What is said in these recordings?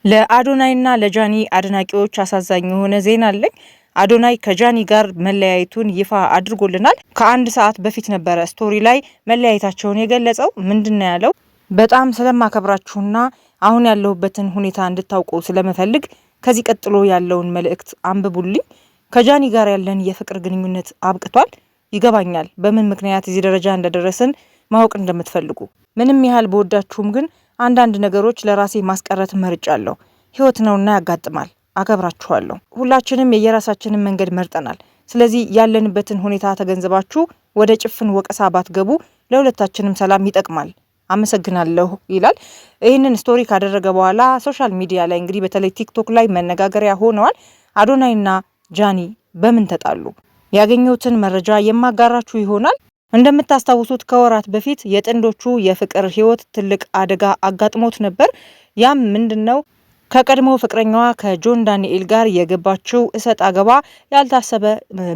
ለአዶናይና ለጃኒ አድናቂዎች አሳዛኝ የሆነ ዜና አለኝ። አዶናይ ከጃኒ ጋር መለያየቱን ይፋ አድርጎልናል። ከአንድ ሰዓት በፊት ነበረ story ላይ መለያየታቸውን የገለጸው። ምንድን ነው ያለው? በጣም ስለማከብራችሁና አሁን ያለሁበትን ሁኔታ እንድታውቁ ስለምፈልግ ከዚህ ቀጥሎ ያለውን መልእክት አንብቡልኝ። ከጃኒ ጋር ያለን የፍቅር ግንኙነት አብቅቷል። ይገባኛል በምን ምክንያት እዚህ ደረጃ እንደደረስን ማወቅ እንደምትፈልጉ። ምንም ያህል በወዳችሁም ግን አንዳንድ ነገሮች ለራሴ ማስቀረት መርጫለሁ። ህይወት ነውና ያጋጥማል። አከብራችኋለሁ። ሁላችንም የየራሳችንን መንገድ መርጠናል። ስለዚህ ያለንበትን ሁኔታ ተገንዝባችሁ ወደ ጭፍን ወቀሳ ባትገቡ ለሁለታችንም ሰላም ይጠቅማል። አመሰግናለሁ ይላል። ይህንን story ካደረገ በኋላ social media ላይ እንግዲህ በተለይ ቲክቶክ ላይ መነጋገሪያ ሆነዋል። አዶናይና ጃኒ በምን ተጣሉ? ያገኘሁትን መረጃ የማጋራችሁ ይሆናል። እንደምታስታውሱት ከወራት በፊት የጥንዶቹ የፍቅር ህይወት ትልቅ አደጋ አጋጥሞት ነበር። ያም ምንድን ነው? ከቀድሞ ፍቅረኛዋ ከጆን ዳንኤል ጋር የገባችው እሰጥ አገባ ያልታሰበ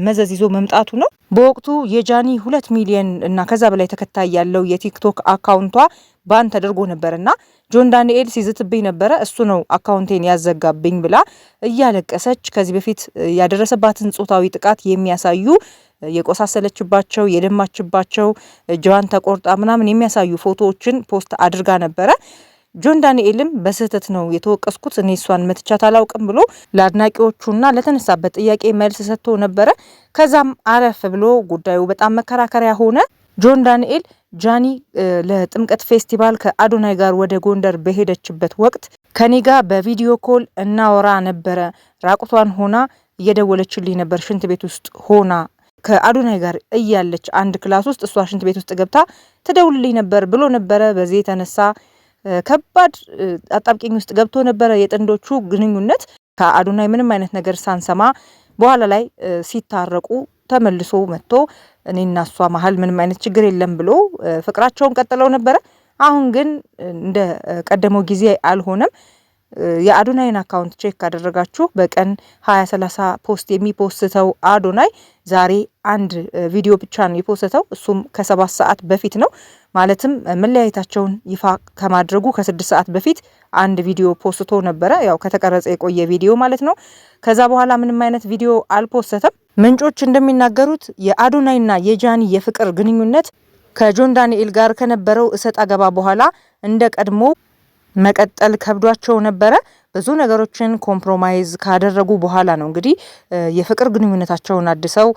መዘዝ ይዞ መምጣቱ ነው። በወቅቱ የጃኒ 2 ሚሊየን እና ከዛ በላይ ተከታይ ያለው የቲክቶክ አካውንቷ ban ተደርጎ ነበርና ጆን ዳንኤል ሲዝትብኝ ነበረ፣ እሱ ነው አካውንቴን ያዘጋብኝ ብላ እያለቀሰች ከዚህ በፊት ያደረሰባትን ጾታዊ ጥቃት የሚያሳዩ፣ የቆሳሰለችባቸው፣ የደማችባቸው፣ እጇን ተቆርጣ ምናምን የሚያሳዩ ፎቶዎችን post አድርጋ ነበረ። ጆን ዳንኤልም በስህተት ነው የተወቀስኩት፣ እኔ እሷን መትቻት አላውቅም ብሎ ለአድናቂዎቹና ለተነሳበት ጥያቄ መልስ ሰጥቶ ነበረ። ከዛም አለፍ ብሎ ጉዳዩ በጣም መከራከሪያ ሆነ። ጆን ዳንኤል ጃኒ ለጥምቀት ፌስቲቫል ከአዶናይ ጋር ወደ ጎንደር በሄደችበት ወቅት ከኔ ጋር በ video call እናወራ ነበረ፣ ራቁቷን ሆና እየደወለችልኝ ነበር፣ ሽንት ቤት ውስጥ ሆና ከአዶናይ ጋር እያለች አንድ class ውስጥ እሷ ሽንት ቤት ውስጥ ገብታ ትደውልልኝ ነበር ብሎ ነበረ። በዚህ የተነሳ ከባድ አጣብቂኝ ውስጥ ገብቶ ነበረ የጥንዶቹ ግንኙነት። ከአዶናይ ምንም አይነት ነገር ሳንሰማ በኋላ ላይ ሲታረቁ ተመልሶ መጥቶ እኔና እሷ መሀል ምንም አይነት ችግር የለም ብሎ ፍቅራቸውን ቀጥለው ነበረ። አሁን ግን እንደ ቀደመው ጊዜ አልሆነም። የአዶናይን አካውንት check ካደረጋችሁ በቀን 20 30 post የሚፖስተው አዶናይ ዛሬ አንድ ቪዲዮ ብቻ ነው የፖስተው። እሱም ከ7 ሰዓት በፊት ነው። ማለትም መለያየታቸውን ይፋ ከማድረጉ ከ6 ሰዓት በፊት አንድ ቪዲዮ ፖስቶ ነበረ። ያው ከተቀረጸ የቆየ ቪዲዮ ማለት ነው። ከዛ በኋላ ምንም አይነት ቪዲዮ አልፖስተም። ምንጮች እንደሚናገሩት የአዶናይና የጃኒ የፍቅር ግንኙነት ከጆን ዳንኤል ጋር ከነበረው እሰጥ አገባ በኋላ እንደ ቀድሞ መቀጠል ከብዷቸው ነበረ። ብዙ ነገሮችን compromise ካደረጉ በኋላ ነው እንግዲህ የፍቅር ግንኙነታቸውን አድሰው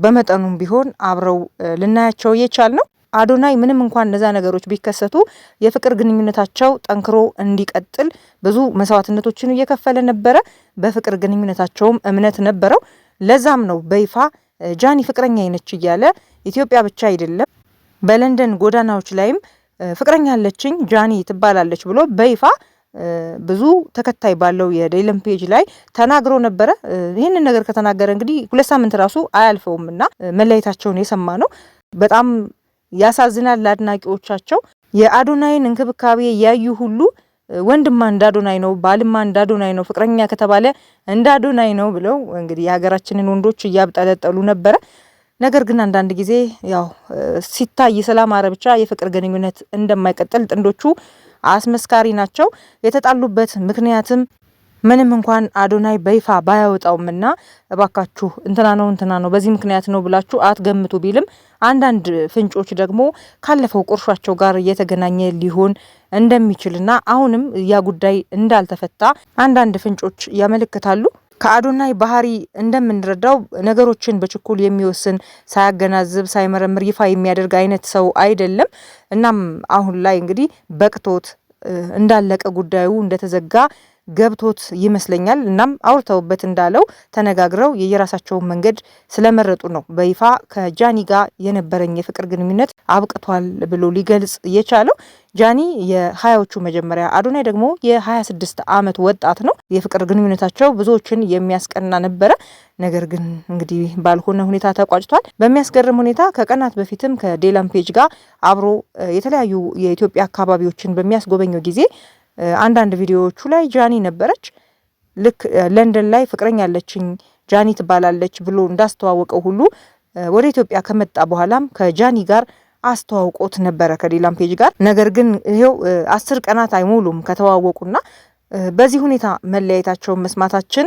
በመጠኑም ቢሆን አብረው ልናያቸው የቻልነው። አዶናይ ምንም እንኳን እነዛ ነገሮች ቢከሰቱ የፍቅር ግንኙነታቸው ጠንክሮ እንዲቀጥል ብዙ መስዋዕትነቶችን እየከፈለ ነበረ። በፍቅር ግንኙነታቸውም እምነት ነበረው። ለዛም ነው በይፋ ጃኒ ፍቅረኛዬ ነች እያለ ኢትዮጵያ ብቻ አይደለም በለንደን ጎዳናዎች ላይም ፍቅረኛ አለችኝ፣ ጃኒ ትባላለች ብሎ በይፋ ብዙ ተከታይ ባለው የዴለን ፔጅ ላይ ተናግሮ ነበረ። ይህንን ነገር ከተናገረ እንግዲህ 2 ሳምንት ራሱ አያልፈውም እና መለየታቸውን የሰማ ነው። በጣም ያሳዝናል። ለአድናቂዎቻቸው የአዶናይን እንክብካቤ ያዩ ሁሉ ወንድማ እንዳዶናይ ነው፣ ባልማ እንዳዶናይ ነው፣ ፍቅረኛ ከተባለ እንዳዶናይ ነው ብለው እንግዲህ የሀገራችንን ወንዶች እያብጠለጠሉ ነበረ። ነገር ግን አንዳንድ ጊዜ ያው ሲታይ ስላማረ ብቻ የፍቅር ግንኙነት እንደማይቀጥል ጥንዶቹ አስመስካሪ ናቸው። የተጣሉበት ምክንያትም ምንም እንኳን አዶናይ በይፋ ባያወጣውምና እባካችሁ እንትና ነው እንትና ነው በዚህ ምክንያት ነው ብላችሁ አትገምቱ ቢልም አንዳንድ ፍንጮች ደግሞ ካለፈው ቁርሿቸው ጋር እየተገናኘ ሊሆን እንደሚችልና አሁንም ያ ጉዳይ እንዳልተፈታ አንዳንድ ፍንጮች ያመለክታሉ። ከአዶናይ ባህሪ እንደምንረዳው ነገሮችን በችኩል የሚወስን፣ ሳያገናዝብ ሳይመረምር ይፋ የሚያደርግ አይነት ሰው አይደለም። እናም አሁን ላይ እንግዲህ በቅቶት እንዳለቀ፣ ጉዳዩ እንደተዘጋ ገብቶት ይመስለኛል። እናም አውርተውበት እንዳለው ተነጋግረው የየራሳቸውን መንገድ ስለመረጡ ነው በይፋ ከጃኒ ጋር የነበረኝ የፍቅር ግንኙነት አብቅቷል ብሎ ሊገልጽ የቻለው። ጃኒ የ20ዎቹ መጀመሪያ፣ አዶናይ ደግሞ የ26 ዓመት ወጣት ነው። የፍቅር ግንኙነታቸው ብዙዎችን የሚያስቀና ነበረ። ነገር ግን እንግዲህ ባልሆነ ሁኔታ ተቋጭቷል። በሚያስገርም ሁኔታ ከቀናት በፊትም ከዴላም ፔጅ ጋር አብሮ የተለያዩ የኢትዮጵያ አካባቢዎችን በሚያስጎበኘው ጊዜ አንዳንድ ቪዲዮዎቹ ላይ ጃኒ ነበረች። ልክ ለንደን ላይ ፍቅረኛ አለችኝ፣ ጃኒ ትባላለች ብሎ እንዳስተዋወቀው ሁሉ ወደ ኢትዮጵያ ከመጣ በኋላም ከጃኒ ጋር አስተዋውቆት ነበረ ከሌላም ፔጅ ጋር። ነገር ግን ይሄው 10 ቀናት አይሞሉም ከተዋወቁና በዚህ ሁኔታ መለያየታቸውን መስማታችን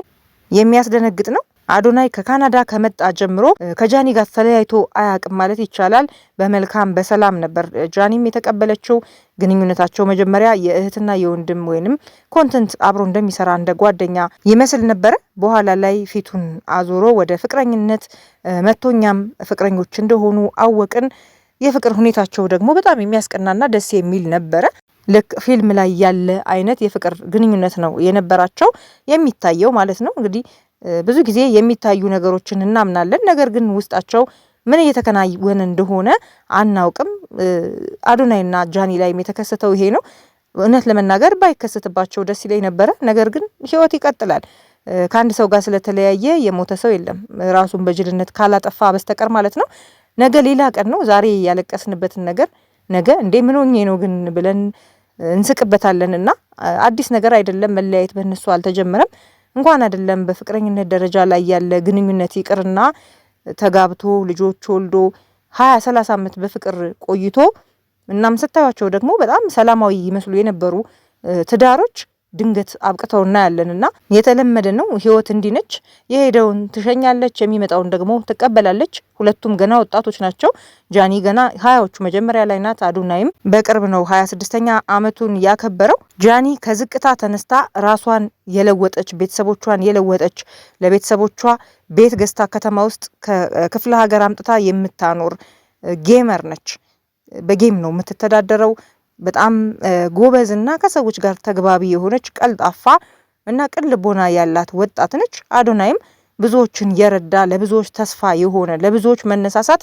የሚያስደነግጥ ነው። አዶናይ ከካናዳ ከመጣ ጀምሮ ከጃኒ ጋር ተለያይቶ አያውቅም ማለት ይቻላል። በመልካም በሰላም ነበር ጃኒም የተቀበለችው። ግንኙነታቸው መጀመሪያ የእህትና የወንድም ወይንም content አብሮ እንደሚሰራ እንደ ጓደኛ ይመስል ነበረ። በኋላ ላይ ፊቱን አዞሮ ወደ ፍቅረኝነት መጥቶ እኛም ፍቅረኞች እንደሆኑ አወቅን። የፍቅር ሁኔታቸው ደግሞ በጣም የሚያስቀናና ደስ የሚል ነበረ። ልክ ፊልም ላይ ያለ አይነት የፍቅር ግንኙነት ነው የነበራቸው የሚታየው ማለት ነው። እንግዲህ ብዙ ጊዜ የሚታዩ ነገሮችን እናምናለን። ነገር ግን ውስጣቸው ምን እየተከናወነ እንደሆነ አናውቅም። አዶናይና ጃኒ ላይም የተከሰተው ይሄ ነው። እውነት ለመናገር ባይከሰትባቸው ደስ ይለኝ ነበረ። ነገር ግን ህይወት ይቀጥላል። ከአንድ ሰው ጋር ስለተለያየ የሞተ ሰው የለም፣ ራሱን በጅልነት ካላጠፋ በስተቀር ማለት ነው። ነገ ሌላ ቀን ነው። ዛሬ ያለቀስንበትን ነገር ነገ እንዴ ምን ሆኜ ነው ግን ብለን እንስቅበታለን። እና አዲስ ነገር አይደለም። መለያየት በእነሱ አልተጀመረም። እንኳን አይደለም በፍቅረኝነት ደረጃ ላይ ያለ ግንኙነት ይቅርና ተጋብቶ ልጆች ወልዶ 20 30 ዓመት በፍቅር ቆይቶ እናም ስታዩቸው ደግሞ በጣም ሰላማዊ ይመስሉ የነበሩ ትዳሮች ድንገት አብቅተው እናያለን። እና የተለመደ ነው። ህይወት እንዲህ ነች። የሄደውን ትሸኛለች፣ የሚመጣውን ደግሞ ትቀበላለች። ሁለቱም ገና ወጣቶች ናቸው። ጃኒ ገና 20ዎቹ መጀመሪያ ላይ ናት። አዶናይም በቅርብ ነው 26ኛ ዓመቱን ያከበረው። ጃኒ ከዝቅታ ተነስታ ራሷን የለወጠች፣ ቤተሰቦቿን የለወጠች፣ ለቤተሰቦቿ ቤት ገዝታ ከተማ ውስጥ ከክፍለ ሀገር አምጥታ የምታኖር gamer ነች። በ game ነው የምትተዳደረው። በጣም ጎበዝ እና ከሰዎች ጋር ተግባቢ የሆነች፣ ቀልጣፋ እና ቅን ልቦና ያላት ወጣት ነች። አዶናይም ብዙዎችን የረዳ፣ ለብዙዎች ተስፋ የሆነ፣ ለብዙዎች መነሳሳት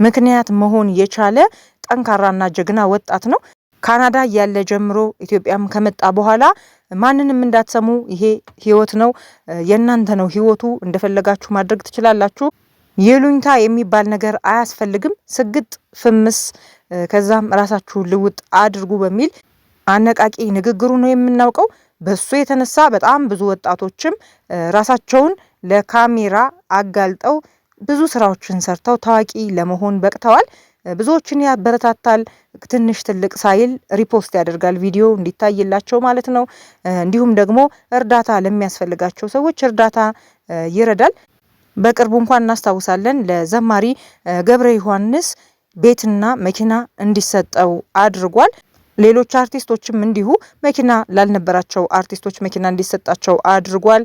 ምክንያት መሆን የቻለ ጠንካራና ጀግና ወጣት ነው። ካናዳ እያለ ጀምሮ ኢትዮጵያም ከመጣ በኋላ ማንንም እንዳትሰሙ፣ ይሄ ህይወት ነው፣ የእናንተ ነው ህይወቱ፣ እንደፈለጋችሁ ማድረግ ትችላላችሁ። ይሉኝታ የሚባል ነገር አያስፈልግም። ስግጥ ፍምስ ከዛም ራሳችሁን ልውጥ አድርጉ በሚል አነቃቂ ንግግሩ ነው የምናውቀው። በሱ የተነሳ በጣም ብዙ ወጣቶችም ራሳቸውን ለካሜራ አጋልጠው ብዙ ስራዎችን ሰርተው ታዋቂ ለመሆን በቅተዋል። ብዙዎችን ያበረታታል። ትንሽ ትልቅ ሳይል repost ያደርጋል ቪዲዮ እንዲታይላቸው ማለት ነው። እንዲሁም ደግሞ እርዳታ ለሚያስፈልጋቸው ሰዎች እርዳታ ይረዳል። በቅርቡ እንኳን እናስታውሳለን ለዘማሪ ገብረ ዮሐንስ ቤትና መኪና እንዲሰጠው አድርጓል። ሌሎች አርቲስቶችም እንዲሁ መኪና ላልነበራቸው አርቲስቶች መኪና እንዲሰጣቸው አድርጓል።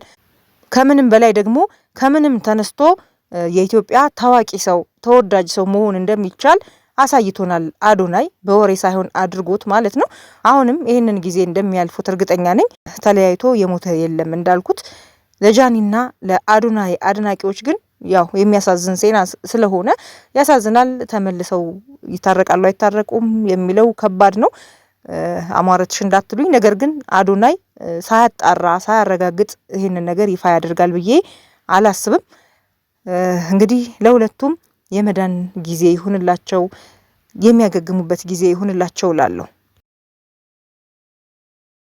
ከምንም በላይ ደግሞ ከምንም ተነስቶ የኢትዮጵያ ታዋቂ ሰው፣ ተወዳጅ ሰው መሆን እንደሚቻል አሳይቶናል። አዶናይ በወሬ ሳይሆን አድርጎት ማለት ነው። አሁንም ይህንን ጊዜ እንደሚያልፉት እርግጠኛ ነኝ። ተለያይቶ የሞተ የለም እንዳልኩት። ለጃኒና ለአዶናይ አድናቂዎች ግን ያው የሚያሳዝን ዜና ስለሆነ ያሳዝናል። ተመልሰው ይታረቃሉ አይታረቁም የሚለው ከባድ ነው። አሟረትሽ እንዳትሉኝ። ነገር ግን አዶናይ ሳያጣራ ሳያረጋግጥ ይህንን ነገር ይፋ ያደርጋል ብዬ አላስብም። እንግዲህ ለሁለቱም የመዳን ጊዜ ይሁንላቸው፣ የሚያገግሙበት ጊዜ ይሁንላቸው እላለሁ።